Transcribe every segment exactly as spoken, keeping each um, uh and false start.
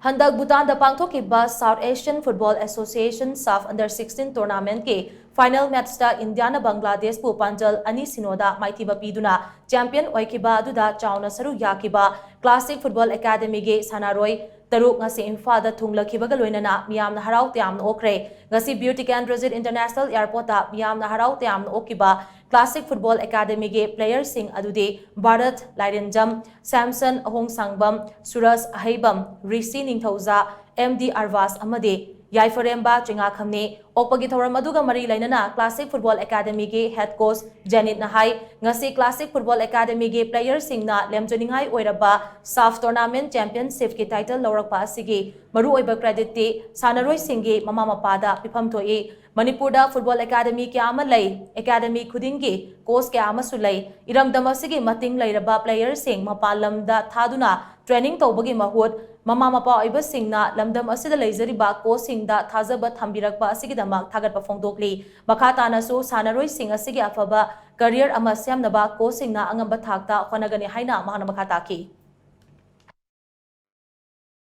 ꯍꯟꯗꯛ ꯚꯨꯇꯥꯟꯗ ꯄꯥꯡꯊꯣꯛꯈꯤꯕ South Asian Football Association SAFF Under sixteen Tournamentꯀꯤ final matchꯇ ꯏꯟꯗꯤꯌꯥꯅ ꯕꯪꯒ꯭ꯂꯥꯗꯦꯁꯄꯨ ꯄꯥꯟꯖꯜ ꯑꯅꯤ ꯁꯤꯅꯣꯗ ꯃꯥꯏꯊꯤꯕ ꯄꯤꯗꯨꯅ champion ꯑꯣꯏꯈꯤꯕ ꯑꯗꯨꯗ ꯆꯥꯎꯅ ꯁꯔꯨꯛ ꯌꯥꯈꯤꯕ Classic Football Academyꯒꯤ ꯁꯥꯟꯅꯔꯣꯏ ꯇꯔꯨꯛ ꯉꯁꯤ ꯏꯝꯐꯥꯜꯗ ꯊꯨꯡꯂꯈꯤꯕꯒ ꯂꯣꯏꯅꯅ ꯃꯤꯌꯥꯝꯅ ꯍꯔꯥꯎ ꯇꯌꯥꯝꯅ ꯑꯣꯛꯈ꯭ꯔꯦ꯫ ꯉꯁꯤ ꯕꯤꯔ ꯇꯤꯀꯦꯟꯗ꯭ꯔꯖꯤꯠ International Airportꯇ ꯃꯤꯌꯥꯝꯅ ꯍꯔꯥꯎ ꯇꯌꯥꯝꯅ ꯑꯣꯛꯈꯤꯕ Classic Football Academyꯒꯤ playerꯁꯤꯡ ꯑꯗꯨꯗꯤ ꯚꯥꯔꯠ ꯂꯥꯏꯔꯦꯟꯖꯝ, ꯁꯦꯝꯁꯟ ꯑꯍꯣꯡꯁꯥꯡꯕꯝ, ꯁꯨꯔꯖ ꯑꯍꯩꯕꯝ, ꯔꯤꯁꯤ ꯅꯤꯡꯊꯧꯖꯥ, ꯑꯦꯝ ꯗꯤ ꯑꯔꯕꯥꯖ ꯑꯃꯗꯤ ꯌꯥꯏꯐꯔꯦꯝꯕ ꯆꯤꯉꯥꯈꯝꯅꯤ꯫ ꯑꯣꯛꯄꯒꯤ ꯊꯧꯔꯝ ꯑꯗꯨꯒ ꯃꯔꯤ ꯂꯩꯅꯅ Classic Football Academyꯒꯤ head coach ꯖꯦꯅꯤꯠꯅ ꯍꯥꯏ, ꯉꯁꯤ Classic Football Academyꯒꯤ playerꯁꯤꯡꯅ ꯂꯦꯝꯖꯅꯤꯡꯉꯥꯏ ꯑꯣꯏꯔꯕ SAFF Tournament Championshipꯀꯤ title ꯂꯧꯔꯛꯄ ꯑꯁꯤꯒꯤ ꯃꯔꯨꯑꯣꯏꯕ creditꯇꯤ ꯁꯥꯟꯅꯔꯣꯏꯁꯤꯡꯒꯤ ꯃꯃꯥ ꯃꯄꯥꯗ ꯄꯤꯐꯝ ꯊꯣꯛꯏ꯫ ꯃꯅꯤꯄꯨꯔꯗ Football Academy ꯀꯌꯥ ꯑꯃ ꯂꯩ꯫ Academy ꯈꯨꯗꯤꯡꯒꯤ coach ꯀꯌꯥ ꯑꯃꯁꯨ ꯂꯩ꯫ ꯏꯔꯝꯗꯝ ꯑꯁꯤꯒꯤ ꯃꯇꯤꯡ ꯂꯩꯔꯕ playerꯁꯤꯡ ꯃꯄꯥꯟ ꯂꯝꯗ ꯊꯥꯗꯨꯅ training ꯇꯧꯕꯒꯤ ꯃꯍꯨꯠ, ꯃꯃꯥ ꯃꯄꯥ ꯑꯣꯏꯕꯁꯤꯡꯅ ꯂꯝꯗꯝ ꯑꯁꯤꯗ ꯂꯩꯖꯔꯤꯕ coachꯁꯤꯡꯗ ꯊꯥꯖꯕ ꯊꯝꯕꯤꯔꯛꯄ ꯑꯁꯤꯒꯤꯗꯃꯛ ꯊꯥꯒꯠꯄ ꯐꯣꯡꯗꯣꯛꯂꯤ꯫ ꯃꯈꯥ ꯇꯥꯅꯁꯨ ꯁꯥꯟꯅꯔꯣꯏꯁꯤꯡ ꯑꯁꯤꯒꯤ ꯑꯐꯕ career ꯑꯃ ꯁꯦꯝꯅꯕ coachꯁꯤꯡꯅ ꯑꯉꯝꯕ ꯊꯥꯛꯇ ꯍꯣꯠꯅꯒꯅꯤ ꯍꯥꯏꯅ ꯃꯍꯥꯛꯅ ꯃꯈꯥ ꯇꯥꯈꯤ꯫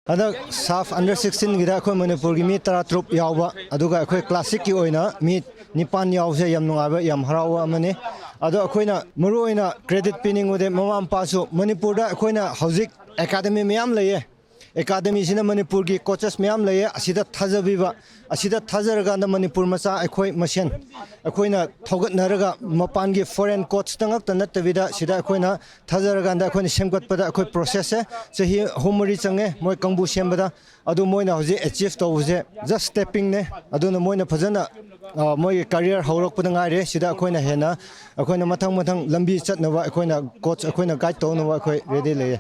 ꯍꯟꯗꯛ SAFF Under sixteenꯒꯤꯗ ꯑꯩꯈꯣꯏ ꯃꯅꯤꯄꯨꯔꯒꯤ ꯃꯤ ꯇꯔꯥꯇꯔꯨꯛ ꯌꯥꯎꯕ, ꯑꯗꯨꯒ ꯑꯩꯈꯣꯏ classicꯀꯤ ꯑꯣꯏꯅ ꯃꯤ ꯅꯤꯄꯥꯟ ꯌꯥꯎꯕꯁꯦ ꯌꯥꯝ ꯅꯨꯡꯉꯥꯏꯕ, ꯌꯥꯝ ꯍꯔꯥꯎꯕ ꯑꯃꯅꯤ꯫ ꯑꯗꯣ ꯑꯩꯈꯣꯏꯅ ꯃꯔꯨꯑꯣꯏꯅ credit ꯄꯤꯅꯤꯡꯕꯗꯤ ꯃꯃꯥ ꯃꯄꯥꯁꯨ, ꯃꯅꯤꯄꯨꯔꯗ ꯑꯩꯈꯣꯏꯅ ꯍꯧꯖꯤꯛ academy ꯃꯌꯥꯝ ꯂꯩꯌꯦ꯫ Academyꯁꯤꯅ ꯃꯅꯤꯄꯨꯔꯒꯤ coaches ꯃꯌꯥꯝ ꯂꯩꯌꯦ, ꯑꯁꯤꯗ ꯊꯥꯖꯕꯤꯕ, ꯑꯁꯤꯗ ꯊꯥꯖꯔꯀꯥꯟꯗ ꯃꯅꯤꯄꯨꯔ ꯃꯆꯥ ꯑꯩꯈꯣꯏ ꯃꯁꯦꯟ ꯑꯩꯈꯣꯏꯅ ꯊꯧꯒꯠꯅꯔꯒ ꯃꯄꯥꯟꯒꯤ foreign coachꯇ ꯉꯛꯇ ꯅꯠꯇꯕꯤꯗ ꯁꯤꯗ ꯑꯩꯈꯣꯏꯅ ꯊꯥꯖꯔꯀꯥꯟꯗ ꯑꯩꯈꯣꯏꯅ ꯁꯦꯝꯒꯠꯄꯗ ꯑꯩꯈꯣꯏ processꯁꯦ ꯆꯍꯤ ꯑꯍꯨꯝ ꯃꯔꯤ ꯆꯪꯉꯦ ꯃꯣꯏ ꯀꯥꯡꯕꯨ ꯁꯦꯝꯕꯗ꯫ ꯑꯗꯨ ꯃꯣꯏꯅ ꯍꯧꯖꯤꯛ achieve ꯇꯧꯕꯁꯦ just steppingꯅꯦ꯫ ꯑꯗꯨꯅ ꯃꯣꯏꯅ ꯐꯖꯅ, ꯑ, ꯃꯣꯏꯒꯤ career ꯍꯧꯔꯛꯄꯗ ꯉꯥꯏꯔꯦ꯫ ꯁꯤꯗ ꯑꯩꯈꯣꯏꯅ ꯍꯦꯟꯅ, ꯑꯩꯈꯣꯏꯅ ꯃꯊꯪ ꯃꯊꯪ ꯂꯝꯕꯤ ꯆꯠꯅꯕ ꯑꯩꯈꯣꯏꯅ coach ꯑꯩꯈꯣꯏꯅ guide ꯇꯧꯅꯕ ꯑꯩꯈꯣꯏ ready ꯂꯩꯌꯦ꯫